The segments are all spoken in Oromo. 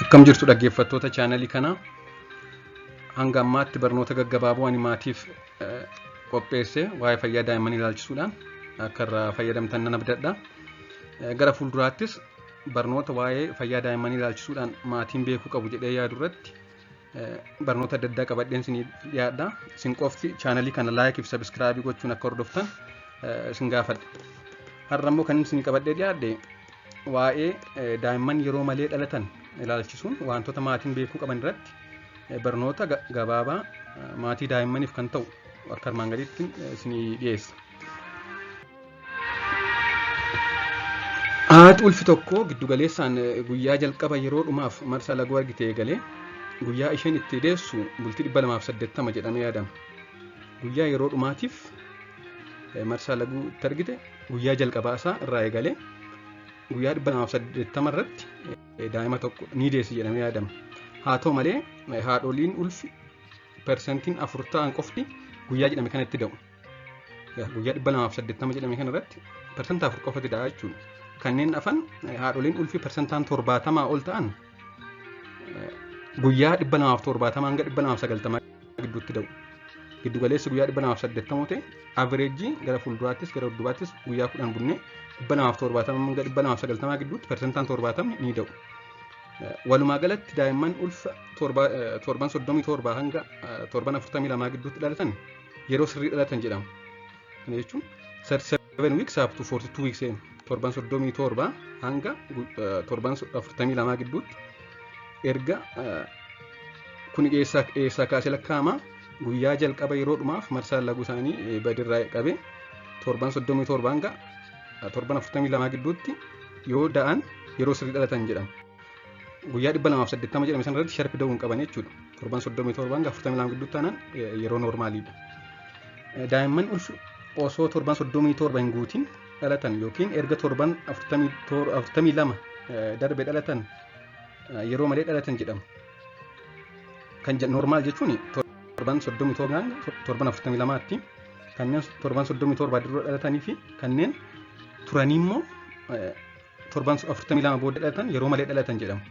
Akkam jirtu, dhaggeeffattoota chaanalii kanaa? Hanga ammaatti barnoota gaggabaaboo ani maatiif qopheesse waa'ee fayyaa daa'immanii ilaalchisuudhaan akka irraa fayyadamtan nan abdadha. Gara fuulduraattis barnoota waa'ee fayyaa daa'immanii ilaalchisuudhaan maatiin beekuu qabu jedhee yaadu irratti barnoota adda addaa qabadheen isinii dhiyaadha. Isin qofti chaanalii kana like fi subscribe gochuun akka hordoftan isin gaafadha. Har'a immoo kan isin qabadhee dhiyaadhe waa'ee daa'imman yeroo malee dhalatan ilaalchisuun wantoota maatiin beekuu qaban irratti barnoota gabaabaa maatii daa'immaniif kan ta'u akka armaan gadiitti isinii dhiyeessa. Haati ulfi tokko giddugaleessaan guyyaa jalqaba yeroo dhumaaf marsaa laguu argite eegalee guyyaa isheen itti deessu bultii 280 jedhamee yaadama. Guyyaa yeroo dhumaatiif marsaa laguu itti argite guyyaa jalqabaa isaa irraa eegalee guyyaa 280 irratti daa'ima tokko ni deessi jedhamee yaadama. Haa ta'u malee, haadholiin ulfi persentiin 4 ta'an qofti guyyaa jedhame kanatti da'u. Guyyaa 280 jedhame kana irratti 4% qofatti da'a jechuudha. Kanneen hafan, haadholiin ulfi persentaan 70 ol ta'an, guyyaa 270 hanga 290 gidduutti da'u. Giddu galeessi guyyaa 280 ta'e, average gara fuulduraattis gara duddubaattis guyyaa 10 bunnee, 270 hanga 290 gidduutti persentaan 70 ni da'u. Walumaa galatti daa'imman ulfa torban 37 hanga torban 42 gidduutti dhalatan yeroo sirrii dhalatan jedhamu. Kana jechuun 37 weeks up to 42 weeks, torban 37 hanga torban 42 gidduutti. Erga kun eessaa kaasee lakkaa'ama? Guyyaa jalqaba yeroo dhumaaf marsaan laguu isaanii badirraa qabe torban 37 hanga torban 42 gidduutti yoo da'an yeroo sirrii dhalatan jedhama. Guyyaa 280 jedhame sana irratti sharp da'uu hin qaban jechuudha. Torban 37 hanga 42 gidduutti taanaan yeroo normaliidha. Daa'imman ulfi osoo torban 37 hin guutin dhalatan yookiin erga torban 42 darbe dhalatan yeroo malee dhalatan jedhamu. Kan normal jechuun torban 37 hanga torban 42tti. Kanneen torban 37 dura dhalatanii fi kanneen turanii immoo torban 42 booda dhalatan yeroo malee dhalatan jedhamu.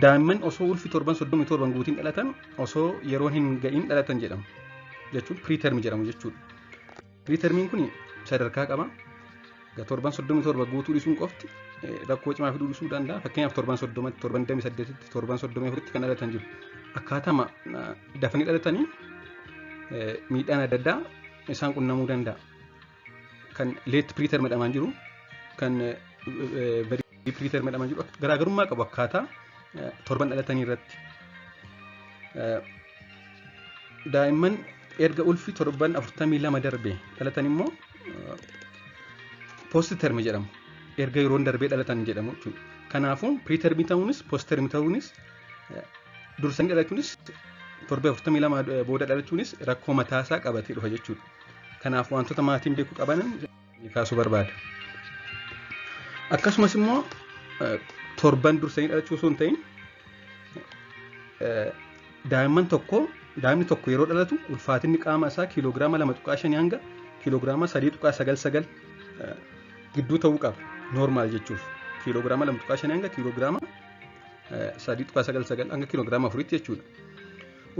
Daa'imman osoo ulfi torban 37 guutiin dhalatan osoo yeroon hin ga'in dhalatan jedhamu. Jechuun preterm jedhamu jechuudha. Pretermiin kun sadarkaa qaba. Torban 37 guutuu dhiisuun qofti rakkoo cimaa fiduu dhiisuu danda'a. Fakkeenyaaf, torban 30tti, torban 28tti, torban 34tti kan dhalatan jiru. Akkaatama dafanii dhalatanii miidhaan adda addaa isaan qunnamuu danda'a. Kan late preterm jedhaman jiru, kan very preterm jedhaman jiru, garaagarummaa qabu akkaataa torban dhalatanii irratti. Daa'imman erga ulfi torban 42 darbe dhalatan immoo post term jedhamu. Erga yeroon darbee dhalatan jedhamu jechuudha. Kanaafuu preterm ta'uunis, post term ta'uunis, dursanii dhalachuunis, torbee 42 booda dhalachuunis rakkoo mataasaa qabatee dhufa jechuudha. Kanaaf wantoota maatiin beekuu qaban kaasuu barbaada. Akkasumas immoo torban dursanii dhalachuu osoo hin ta'in, daa'imman tokko daa'imni tokko yeroo dhalatu ulfaatinni qaama isaa kiiloogiraama 2.5 hanga kiiloogiraama 3.99 gidduu ta'uu qaba. Normal jechuuf kiiloogiraama 2.5 hanga kiiloogiraama 3.99 hanga kiiloogiraama 4tti jechuudha.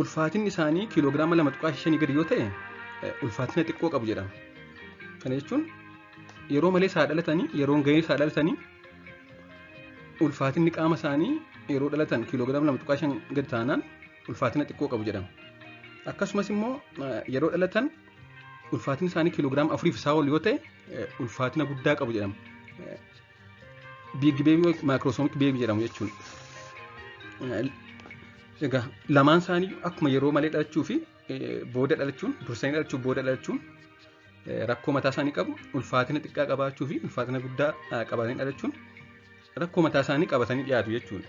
Ulfaatinni isaanii kiiloogiraama 2.5 gadi yoo ta'e ulfaatina xiqqoo qabu jedhama. Kana jechuun yeroo malee isaa dhalatanii, yeroon gahee isaa dhalatanii, ulfaatinni qaama isaanii yeroo dhalatan kiiloogiraama 2.5 gadi taanaan ulfaatina xiqqoo qabu jedhama. Akkasumas immoo yeroo dhalatan ulfaatinni isaanii kiiloogiraama 4f isaa ol yoo ta'e ulfaatina guddaa qabu jedhama. Big baby, macrosomic baby jedhamu jechuudha. Egaa lamaan isaanii akkuma yeroo malee dhalachuu fi booda dhalachuun, dursanii dhalachuu, booda dhalachuun rakkoo mataa isaanii qabu. Ulfaatina xiqqaa qabaachuu fi ulfaatina guddaa qabatanii dhalachuun rakkoo mataa isaanii qabatanii dhiyaatu jechuudha.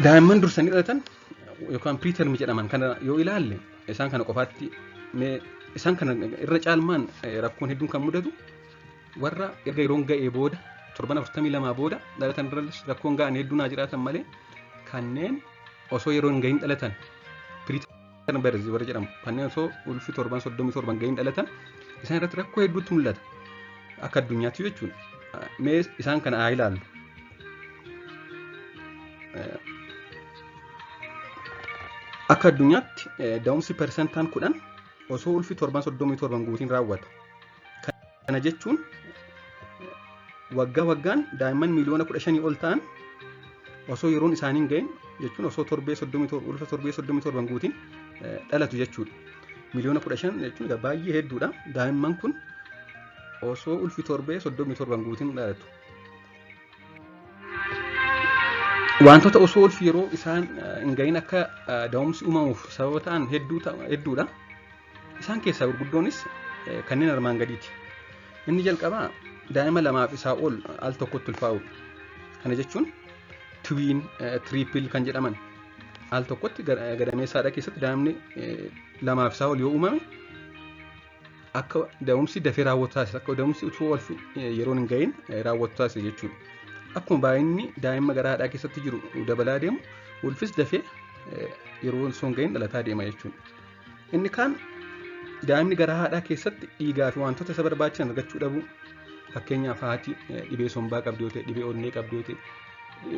Daa'imman dursanii dhalatan yookaan preterm jedhaman kana yoo ilaalle, isaan kana qofaatti mee isaan kana irra caalmaan rakkoon hedduun kan mudatu warra erga yeroon ga'ee booda, torban 42 booda dhalatan irra rakkoon ga'an hedduun haa jiraatan malee, kanneen osoo yeroo hin gahin dhalatan, preterm birth warra jedhamu, kanneen osoo ulfi torban 37 hin gahin dhalatan, isaan irratti rakkoo hedduutu mul'ata akka addunyaatti jechuudha. Mee isaan kana haa ilaallu. Akka addunyaatti da'umsi 10% osoo ulfi torban 37 guutiin raawwata. Kana jechuun waggaa waggaan daa'imman miliyoona 15 ol ta'an osoo yeroon isaanii hin ga'in jechuun osoo torbee 37 ulfa torbee 37 guutiin dhalatu jechuudha. Miliyoona 15 jechuun baay'ee hedduudha. Daa'imman kun osoo ulfi torbee 37 guutiin dhalatu. Wantoota osoo ulfi yeroo isaan hin ga'in akka da'umsi uumamuuf sababa ta'an hedduudha. Isaan keessaa gurguddoonis kanneen armaan gadiiti. Inni jalqabaa daa'ima lamaaf isaa ol al tokkotti ulfaa'uudha. Kana jechuun twin, triple kan jedhaman al tokkotti gadameessa haadhaa keessatti daa'imni lamaaf isaa ol yoo uumame akka da'umsi dafee raawwatu taasisa. Akka da'umsi utuu ulfi yeroon hin ga'in raawwatu taasisa jechuudha. Akkuma baay'inni daa'ima garaa haadhaa keessatti jiru dabalaa deemu ulfis dafee yeroo osoo hin ga'in dhalataa deema jechuudha. Inni kaan daa'imni garaa haadhaa keessatti dhiigaa fi wantoota isa barbaachisan argachuu dhabuu. Fakkeenyaaf haati dhibee sombaa qabdi yoo ta'e, dhibee onnee qabdi yoo ta'e,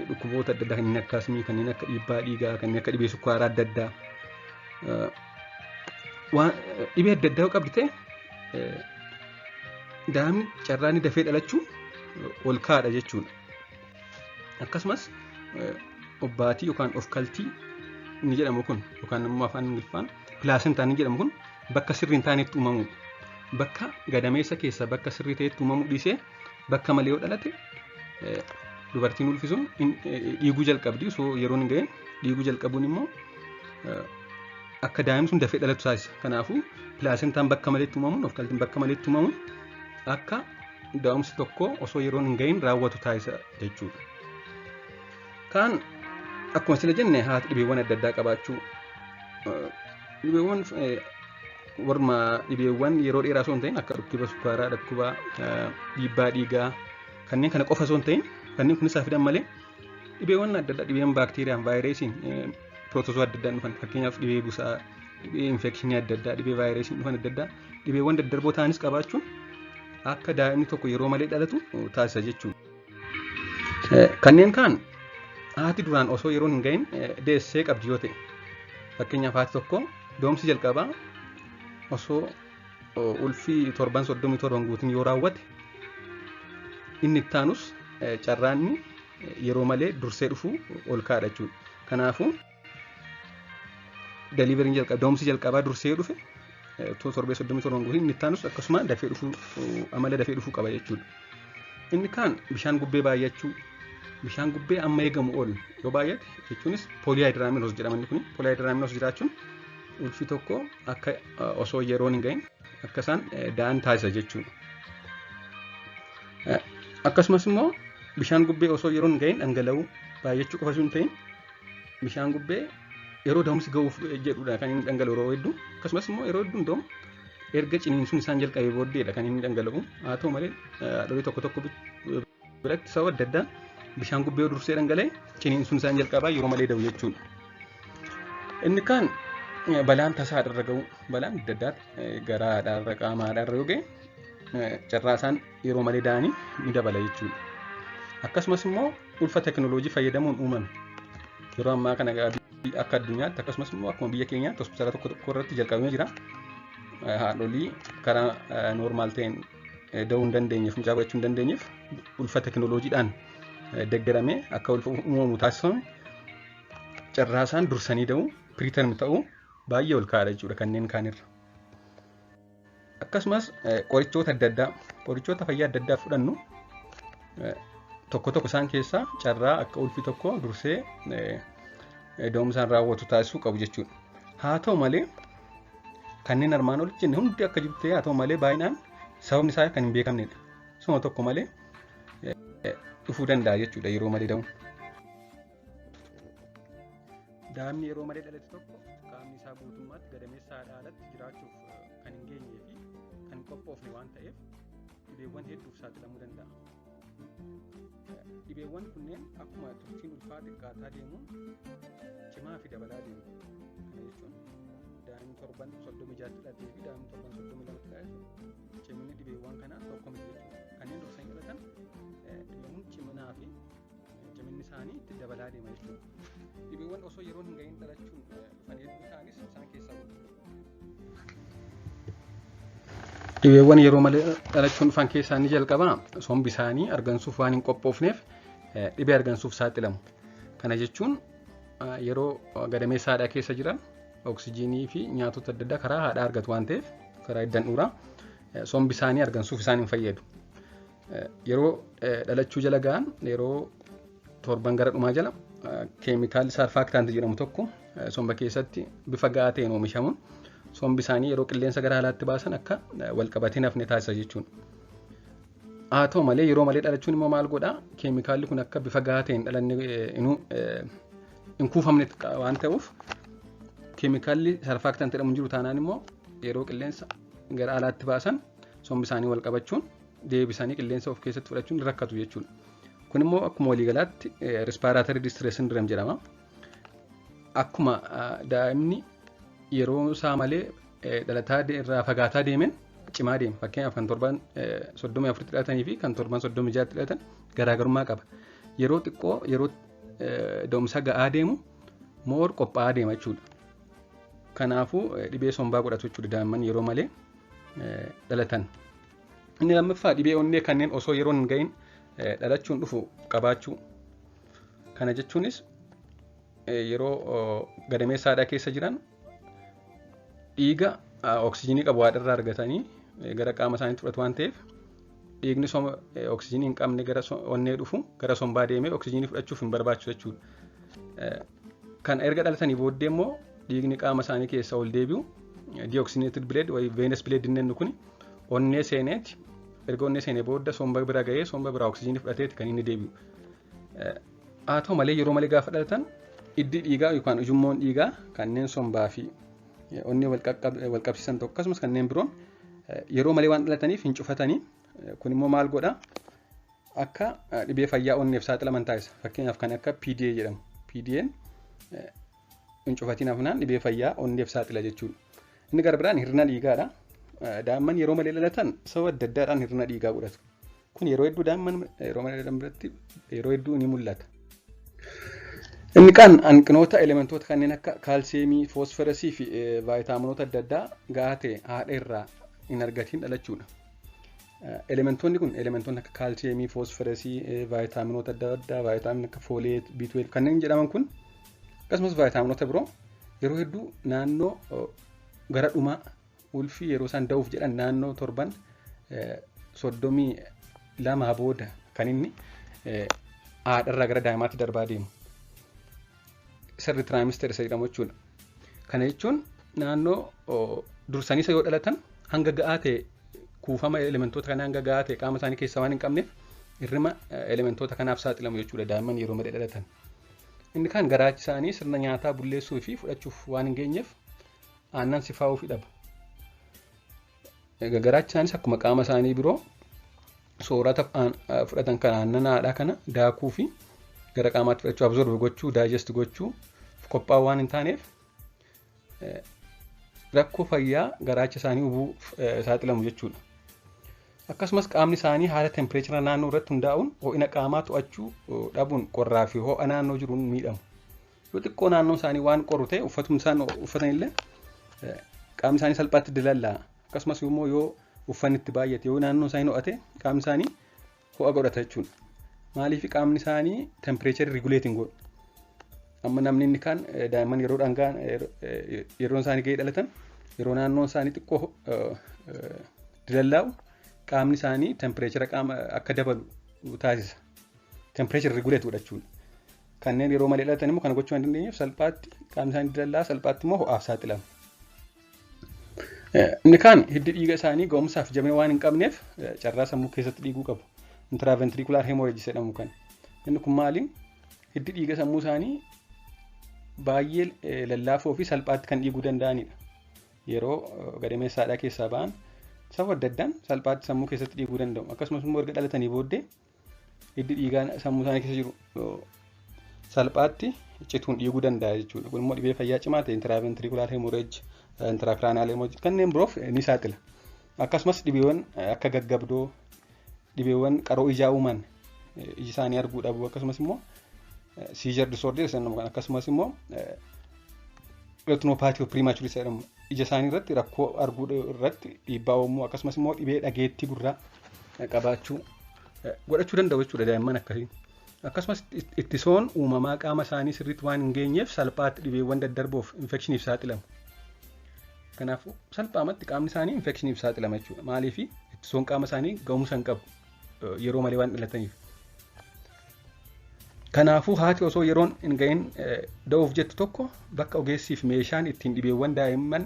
dhukkuboota adda addaa kanneen akka asmii, kanneen akka dhiibbaa dhiigaa, kanneen akka dhibee sukkaaraa adda addaa waan dhibee adda addaa yoo qabdi ta'e daa'imni carraa inni dafee dhalachuu ol kaadha jechuudha. Akkasumas obbaatii yookaan ofkaltii inni jedhamu kun yookaan immoo afaan Ingiliffaan placenta inni jedhamu kun bakka sirrii hin taanetti uumamuudha. Bakka gadameessa keessa bakka sirrii ta'etti uumamuu dhiisee bakka malee yoo dhalate dubartiin ulfi sun dhiiguu jalqabdi osoo yeroon hin ga'in dhiiguu jalqabuun immoo akka daa'imni sun dafee dhalatu taasisa. Kanaafuu placentaan bakka maleetti uumamuun ofkaltiin bakka maleetti uumamuun akka da'umsi tokko osoo yeroon hin ga'in raawwatu taasisa jechuudha. Kaan akkuma sila jenne haati dhibeewwan adda addaa qabaachuu dhibeewwan warma dhibeewwan yeroo dheeraa osoo hin ta'in akka dhukkuba sukkaaraa, dhukkuba dhiibbaa dhiigaa kanneen kana qofa osoo hin ta'in kanneen kunis haa fidan malee dhibeewwan adda addaa dhibeen baakteeriyaan, vaayirasiin, pirootozoa adda addaan dhufan fakkeenyaaf dhibee busaa, dhibee infekshinii adda addaa, dhibee vaayirasiin dhufan adda addaa dhibeewwan daddarboo ta'anis qabaachuun akka daa'imni tokko yeroo malee dhalatu taasisa jechuudha. Kanneen kaan haati duraan osoo yeroon hin ga'in deessee qabdi yoo ta'e fakkeenyaaf haati tokko da'umsi jalqabaa osoo ulfi torban 37 guutin yoo raawwate inni itti aanus carraanni yeroo malee dursee dhufuu ol kaadha jechuudha. Kanaafuu deliveryn jalqaba da'umsi jalqabaa dursee dhufe torbee 37 guutin inni itti aanus akkasuma dafee dhufuu amala dafee dhufuu qaba jechuudha. Inni kaan bishaan gubbee baay'achuu bishaan gubbee amma eegamu ol yoo baay'ate jechuunis polyhydramnios jedhama inni kun polyhydramnios jiraachuun ulfi tokko akka osoo yeroon hin ga'in akka isaan da'an taasisa jechuudha. Akkasumas immoo bishaan gubbee osoo yeroon hin ga'in dhangala'uu baay'achuu qofa osoo hin ta'in bishaan gubbee yeroo da'umsi ga'uuf jedhudha kan inni dhangala'u yeroo hedduu akkasumas immoo yeroo hedduu da'u erga ciniinsuun isaan jalqabee booddeedha kan inni dhangala'u haa ta'u malee haadholii tokko tokko biratti sababa adda addaan bishaan gubbee dursee dhangala'e ciniinsuun isaan jalqabaa yeroo malee da'u jechuudha. Inni kaan balaan tasaa irra ga'u balaan adda addaa garaa haadhaarra qaama haadhaarra yoo ga'e carraa isaan yeroo malee da'anii ni dabala jechuudha. Akkasumas immoo ulfa teknooloojii fayyadamuun uumame yeroo ammaa kana akka addunyaatti akkasumas immoo akkuma biyya keenyaatti hospitaala tokko tokko irratti jalqabamee jira. Haadholii karaa normal ta'een da'uu hin dandeenyeef mucaa godhachuu hin dandeenyeef ulfa teknooloojiidhaan deeggaramee akka ulfa uumamu taasifame carraa isaan dursanii da'uu preterm ta'uu baay'ee ol ka'aadha jechuudha kanneen kaanirra. Akkasumas qorichoota adda addaa qorichoota fayyaa adda addaa fudhannu tokko tokko isaan keessaa carraa akka ulfi tokko dursee da'umsaan raawwatu taasisuu qabu jechuudha. Haa ta'u malee kanneen armaan olitti jenne hundi akka jiru ta'ee haa ta'u malee baay'inaan sababni isaa kan hin beekamnedha. Suma tokko malee dhufuu danda'a jechuudha yeroo malee da'uun. Daa'imni yeroo malee dhalate tokko qaamni isaa guutummaatti gadameessa haadhaa alatti jiraachuuf kan hin geenyee fi kan hin qophoofne waan ta'eef dhibeewwan hedduuf saaxilamuu danda'a. Dhibeewwan kunneen akkuma turtiin ulfaa xiqqaataa deemuun cimaa fi dabalaa deemu. Kana jechuun daa'imni torban 36tti dhalatee fi daa'imni torban 32tti dhalate ciminni dhibeewwan kanaa tokko miti jechuudha. Kanneen dursanii dhalatan isaanii itti dabalaa deema jechuudha. Dhibeewwan osoo yeroon hin gahin dhalachuun dhufan hedduu ta'anis isaan keessaa Dhibeewwan yeroo malee dhalachuun dhufan keessaa inni jalqabaa sombi isaanii argansuuf waan hin qophoofneef dhibee argansuuf saaxilamu. Kana jechuun yeroo gadameessa haadhaa keessa jiran oksijiinii fi nyaatota adda addaa karaa haadhaa argatu waan ta'eef karaa hidda handhuuraa sombi isaanii argansuuf isaan hin fayyadu. Yeroo dhalachuu jala ga'an, yeroo torban gara dhumaa jala, keemikaalli surfactant jedhamu tokko somba keessatti bifa ga'aa ta'een oomishamuun sombi isaanii yeroo qilleensa gara alaatti baasan akka wal qabatee hafne taasisa jechuudha. Haa ta'u malee, yeroo malee dhalachuun immoo maal godhaa? Keemikaalli kun akka bifa gahaa ta'een dhalanne hin kuufamne waan ta'uuf, keemikaalli surfactant jedhamu jiru taanaan immoo yeroo qilleensa gara alaatti baasan sombi isaanii wal qabachuun deebisanii qilleensa of keessatti fudhachuun rakkatu jechuudha. Kun immoo akkuma waliigalaatti respiratory distress syndrome jedhama. Akkuma daa'imni yeroo isaa malee dhalataa irraa fagaataa deemen cimaa deema. Fakkeenyaaf, kan torban 34tti dhalatanii fi kan torban 36tti dhalatan garaagarummaa qaba. Yeroo xiqqoo yeroo da'umsa ga'aa deemu more qophaa'aa deema jechuudha. Kanaafuu dhibee sombaa godhatu jechuudha daa'imman yeroo malee dhalatan. Inni lammaffaa dhibee onnee kanneen osoo yeroon hin gahin dhalachuun dhufu qabaachuu. Kana jechuunis yeroo gadameessa haadhaa keessa jiran dhiiga oksijiinii qabu haadharraa argatanii gara qaama isaaniitti fudhatu waan ta'eef, dhiigni oksijiinii hin qabne gara onnee dhufu gara sombaa deemee oksijiinii fudhachuuf hin barbaachisu jechuudha. Kan erga dhalatanii booddee immoo dhiigni qaama isaanii keessa ol deebi'u, deoxygenated blood wayi venous blood inni kun, onnee seeneeti erga onnee seenee booda somba bira ga'ee somba biraa oksijiinii fudhateeti kan inni deebi'u. Haa ta'u malee, yeroo malee gaafa dhalatan hiddi dhiigaa yookaan ujummoon dhiigaa kanneen sombaa fi onnee wal qabsiisan tokko akkasumas kanneen biroon yeroo malee waan dhalataniif hin cufatanii. Kun immoo maal godhaa? Akka dhibee fayyaa onneef saaxilaman taasisa. Fakkeenyaaf, kan akka PDA jedhamu. PDA'n hin cufatiin hafnaan dhibee fayyaa onneef saaxila jechuudha. Inni gara biraan hir'ina dhiigaadha. Daa'imman yeroo malee dhalatan sababa adda addaadhaan hir'ina dhiigaa godhatu. Kun yeroo hedduu daa'imman yeroo malee dhalatan biratti yeroo hedduu ni mul'ata. Inni kaan hanqinoota elementoota kanneen akka kaalsiyeemii, foosfarasii fi vaayitaaminoota adda addaa gahaa ta'e haadha irraa hin argatiin dhalachuudha. Elementoonni kun, elementoonni akka kaalsiyeemii, foosfarasii, vaayitaaminoota adda addaa, vaayitaaminii akka folate, B12 kanneen jedhaman kun, akkasumas vaayitaaminoota biroo yeroo hedduu naannoo gara dhumaa ulfii, yeroo isaan da'uuf jedhan, naannoo torban 32 booda kan inni haadharraa gara daa'imaatti darbaa deemu. Third trimester isa jedhamu jechuudha. Kana jechuun naannoo dursanii isa yoo dhalatan hanga ga'aa ta'e kuufama elementoota kanaa hanga ga'aa ta'e qaama isaanii keessaa waan hin qabneef hir'ina elementoota kanaaf saaxilamu jechuudha daa'imman yeroo malee dhalatan. Inni kaan garaachi isaanii sirna nyaataa bulleessuu fi fudhachuuf waan hin geenyeef aannan sifaa'uu fi dhabu. Garaachi isaanis akkuma qaama isaanii biroo soorata fudhatan kan aannan haadhaa kana daakuu fi gara qaamaatti fudhachuu, absorb gochuu, digest gochuu qophaa'uu waan hin taaneef rakkoo fayyaa garaacha isaanii hubuuf saaxilamu jechuudha. Akkasumas qaamni isaanii haala temperature naannoo irratti hundaa'uun ho'ina qaamaa to'achuu dhabuun qorraa fi ho'a naannoo jiruun miidhamu. Yoo xiqqoo naannoon isaanii waan qorru ta'e, uffatuma isaan uffatan illee qaamni isaanii salphaatti dilallaa'a. Akkasumas immoo yoo uffanni itti baay'ate, yoo naannoon isaanii ho'ate, qaamni isaanii ho'a godhata jechuudha. Maaliif? Qaamni isaanii temperature regulate hin godhu. Amma namni inni kaan daa'imman yeroo dhangaan yeroon isaanii ga'ee dhalatan, yeroo naannoon isaanii xiqqoo dilallaa'u qaamni isaanii temperature qaama akka dabalu taasisa. Temperature regulate godhachuudha. Kanneen yeroo malee dhalatan immoo kana gochuu hin dandeenyeef salphaatti qaamni isaanii dilallaa'a, salphaatti immoo ho'aaf saaxilamu. Inni kaan hiddi dhiiga isaanii ga'umsaaf jabina waan hin qabneef carraa sammuu keessatti dhiiguu qabu. Intraventricular hemorrhage jedhamu kan. Inni kun maali? Hiddi dhiiga sammuu isaanii baay'ee lallaafoo fi salphaatti kan dhiiguu danda'anidha. Yeroo gadameessa haadhaa keessaa ba'an sababa adda addaan salphaatti sammuu keessatti dhiiguu danda'u. Akkasumas immoo erga dhalatanii booddee hiddi dhiigaa sammuu isaanii keessa jiru salphaatti cituun dhiiguu danda'a jechuudha. Kun immoo dhibee fayyaa cimaa ta'e intraventricular hemorrhage, intracranial hemorrhage kanneen biroof ni saaxila. Akkasumas dhibeewwan akka gaggabdoo, dhibeewwan qaroo ijaa uuman, iji isaanii arguu dhabuu, akkasumas immoo Seizure disorder isa jedhamu akkasumas immoo retinopathy of prematurity isa jedhamu ija isaanii irratti rakkoo arguu irratti dhiibbaa uumuu akkasumas immoo dhibee dhageettii gurraa qabaachuu godhachuu danda'u jechuudha daa'imman akkasii. Akkasumas ittisoon uumamaa qaama isaanii sirriitti waan hin geenyeef salphaatti dhibeewwan daddarboof infekshiniif saaxilamu. Kanaafuu salphaamatti qaamni isaanii infekshiniif saaxilama jechuudha. Maaliif ittisoon qaama isaanii ga'umsa hin qabu yeroo malee waan dhalataniif. Kanaafuu haati osoo yeroon hin gahin da'uuf jettu tokko bakka ogeessiif meeshaan ittiin dhibeewwan daa'imman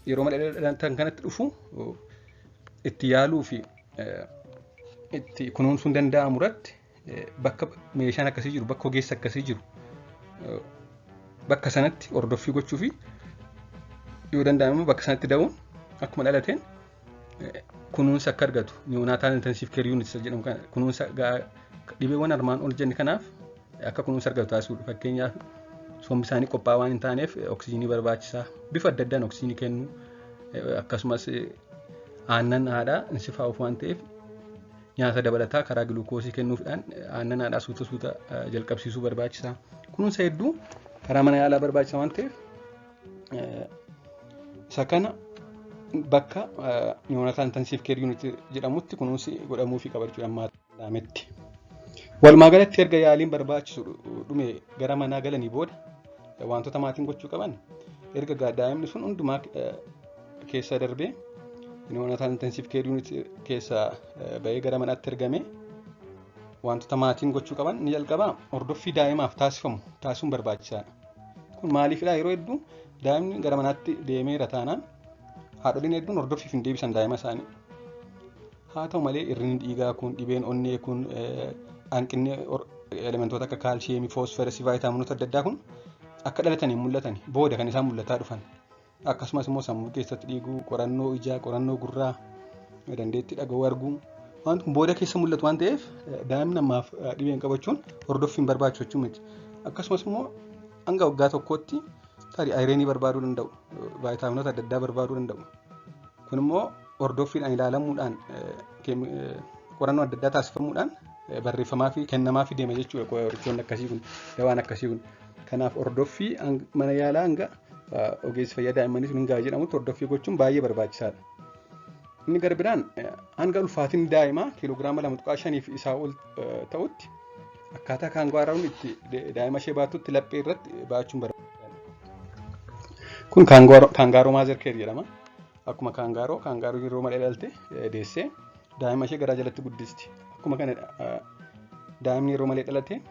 yeroo malee dhalatan kanatti dhufu itti yaaluu fi itti kunuunsuun danda'amu irratti bakka meeshaan akkasii jiru bakka ogeessi akkasii jiru bakka sanatti hordoffii gochuu fi yoo danda'ame bakka sanatti da'uun akkuma dhalateen kunuunsa akka argatu neonatal intensive care unit jedhamu kana kunuunsa dhibeewwan armaan ol jenne kanaaf akka kunuunsa argatu taasisuudha. Fakkeenyaaf sombi isaanii qophaa'aa waan hin taaneef oksijiinii barbaachisaa bifa adda addaan oksijiinii kennu akkasumas aannan haadhaa insifaa'uuf waan ta'eef nyaata dabalataa karaa giluukoosii kennuufidhaan aannan haadhaa suuta suuta jalqabsiisuu barbaachisaa. Kunuunsa hedduu karaa mana yaalaa barbaachisaa waan ta'eef isa kana bakka neonatal intensive care unit jedhamutti kunuunsi godhamuufii qaba jechuudha ammaa danda'ametti. Walumaa galatti erga yaaliin barbaachisu dhume gara manaa galanii booda wantoota maatiin gochuu qaban erga daa'imni sun hundumaa keessa darbee neonatal intensive care unit keessa bahee gara manaatti ergame wantoota maatiin gochuu qaban ni jalqabaa hordoffii daa'imaaf taasifamu taasisuun barbaachisaadha. Kun maaliifidha yeroo hedduu daa'imni gara manaatti deemeera taanaan haadholiin hedduun hordoffiif hin deebisan daa'ima isaanii. Haa ta'u malee hir'inni dhiigaa kun dhibeen onnee kun hanqinni elementoota akka kaalshiyeemii, foosfarasii, vaayitaaminoota adda addaa kun akka dhalatanii mul'atan booda kan isaan mul'ataa dhufan. Akkasumas immoo sammuu keessatti dhiiguu, qorannoo ijaa, qorannoo gurraa, dandeettii dhaga'uu arguu waan kun booda keessa mul'atu waan ta'eef daa'imni ammaaf dhibeen qabachuun hordoffiin barbaachisu jechuu miti. Akkasumas immoo hanga waggaa tokkootti tarii ayireenii barbaaduu danda'u, vaayitaaminoota adda addaa barbaaduu danda'u. Kun immoo hordoffiidhaan ilaalamuudhaan qorannoo adda addaa taasifamuudhaan barreeffamaa fi kennamaa fi deema jechuudha qorichoonni akkasii kun dawaan akkasii kun. Kanaaf hordoffii mana yaalaa hanga ogeessi fayyaa daa'immanii sun hin jedhamutti hordoffii gochuun baay'ee barbaachisaadha. Inni gara biraan hanga ulfaatinni daa'imaa kiiloogiraama 2.5 fi isaa ol ta'utti akkaataa kaangaaroon itti daa'ima ishee baattutti laphee irratti baachuun barbaachisaadha. Kun kangaroo mother care jedhama. Akkuma kangaroo kangaroo yeroo malee dhalte deessee daa'ima ishee garaa jalatti guddisti. Akkuma kana daa'imni yeroo malee dhalate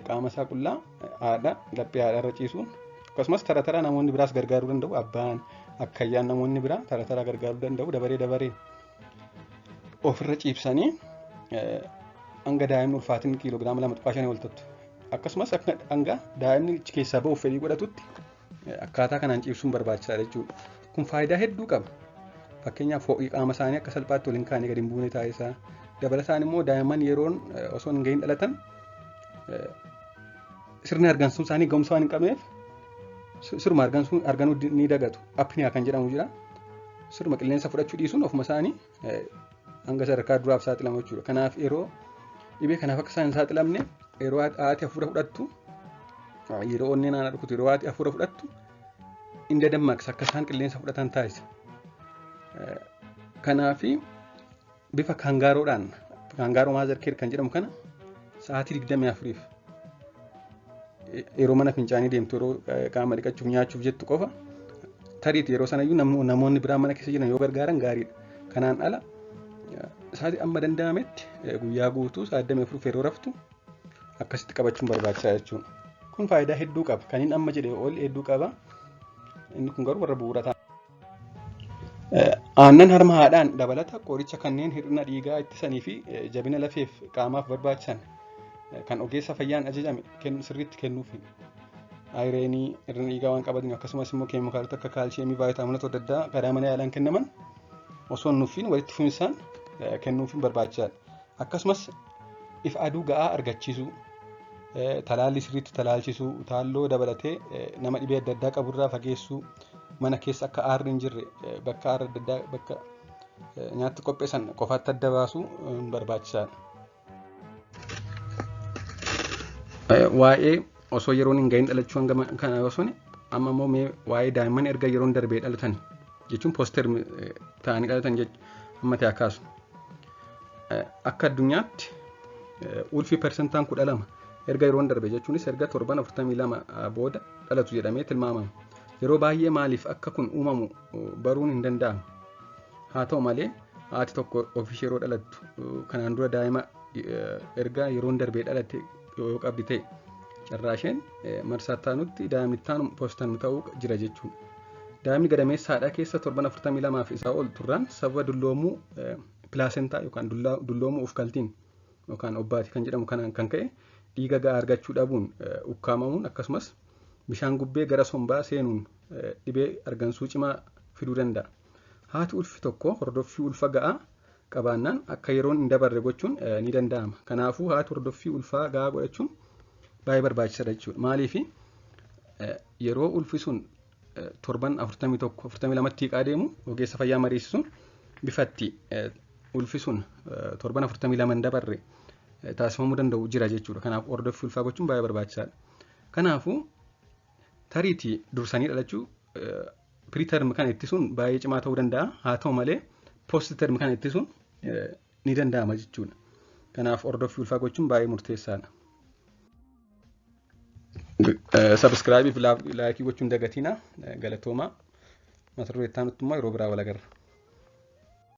qaama isaa qullaa haadha laphee haadha irra ciisuun akkasumas tara taraa namoonni biraas gargaaruu danda'u. Abbaan akkayyaan namoonni biraa tara taraa gargaaruu danda'u dabaree dabaree ofirra ciibsanii hanga daa'imni ulfaatinni kiiloogiraama 2.5 ol ta'utti akkasumas hanga daa'imni keessaa ba'uuf fedhii godhatutti akkaataa kanaan ciibsuun barbaachisaadha jechuudha. Kun faayidaa hedduu qaba. Fakkeenyaaf ho'i qaama isaanii akka salphaatti waliin kaanii gadi hin buune taasisaa. Dabalataan immoo daa'imman yeroon osoo hin gahin dhalatan sirni hargansuu isaanii ga'umsa waan hin qabneef siruma harganuu ni dagatu. Apnea kan jedhamu jira. Siruma qilleensa fudhachuu dhiisuun ofuma isaanii hanga sadarkaa duraaf saaxilamu jechuudha. Kanaaf yeroo dhibee kanaaf akka isaan hin saaxilamne yeroo haati hafuura fudhattu yeroo onneen haadha dhukutu yeroo haati hafuura fudhattu hin dadammaqsa akka isaan qilleensa fudhatan taasisa. Kanaafi bifa kangaroodhaan kangaroo mother care kan jedhamu kana sa'aatii 24f yeroo mana fincaanii deemtu yeroo qaama dhiqachuuf nyaachuuf jettu qofa tariiti yeroo sanayyuu namoonni biraa mana keessa jiran yoo gargaaran gaariidha. Kanaan ala sa'aatii amma danda'ametti guyyaa guutuu sa'aatii 24 yeroo raftu akkasitti qabachuun barbaachisaa jechuudha. Kun faayidaa hedduu qaba. Kan inni amma jedhe ol hedduu qaba. Inni kun garuu warra bu'uura ta'a. Aannan harma haadhaan dabalata qoricha kanneen hir'ina dhiigaa ittisanii fi jabina lafeef qaamaaf barbaachisan kan ogeessa fayyaan ajajame sirriitti kennuufi. Ayireenii hir'ina dhiigaa waan qabataniif akkasumas immoo keemikaalota akka kaalshiyeemii vaayitaaminoota adda addaa karaa mana yaalaan kennaman osoo hin nuffiin walitti fufinsaan kennuufiin barbaachisaadha. Akkasumas ifa aduu ga'aa argachiisuu, talaallii sirriitti talaalchisuu, utaalloo dabalatee nama dhibee adda addaa qaburraa fageessuu, mana keessa akka aarri hin jirre bakka aarri adda addaa bakka nyaatti qopheessan qofaatti adda baasuu barbaachisaadha. Waa'ee osoo yeroon hin gahin dhalachuu hanga kana osoo amma immoo mee waa'ee daa'imman erga yeroon darbee dhalatan jechuun post-term ta'anii dhalatan amma ta'e akkaasu. Akka addunyaatti ulfi 12% erga yeroon darbe jechuunis erga torban 42 booda dhalatu jedhamee tilmaamama. Yeroo baay'ee maaliif akka kun uumamu baruun hin danda'amu. Haa ta'u malee, haati tokko ofiishee yeroo dhalattu kanaan dura daa'ima erga yeroon darbee dhalate yoo qabdi ta'e, carraa isheen marsaa taanutti daa'imni taanu post-term ta'uu jira jechuudha. Daa'imni gadameessa haadhaa keessa torban 42 fi isaa ol turraan sababa dulloomuu pilaasentaa yookaan dulloomuu ufkaltiin yookaan obbaatii kan jedhamu kanaan kan ka'e dhiiga ga'aa argachuu dhabuun ukkaamamuun, akkasumas bishaan gubbee gara sombaa seenuun dhibee argansuu cimaa fiduu danda'a. Haati ulfi tokko hordoffii ulfa ga'aa qabaannaan akka yeroon hin dabarre gochuun ni danda'ama. Kanaafuu haati hordoffii ulfaa ga'aa godhachuun baay'ee barbaachisaadha jechuudha. Maaliif? Yeroo ulfi sun torban 41, 42tti hiiqaa deemu ogeessa fayyaa mariisisuun bifatti ulfi sun torban 42 hin dabarre taasifamuu danda'u jira jechuudha. Kanaaf hordoffii ulfaa gochuun baay'ee barbaachisaadha. Kanaafuu tariitii dursanii dhalachuu preterm kana ittisuun baay'ee cimaa ta'uu danda'a. Haa ta'u malee, post-term kana ittisuun ni danda'ama jechuudha. Kanaaf hordoffii ulfaa gochuun baay'ee murteessaadha. Subscribe fi like gochuun dagatina. Galatoomaa. Mata duree itti aanutti immoo yeroo biraa wal agarra.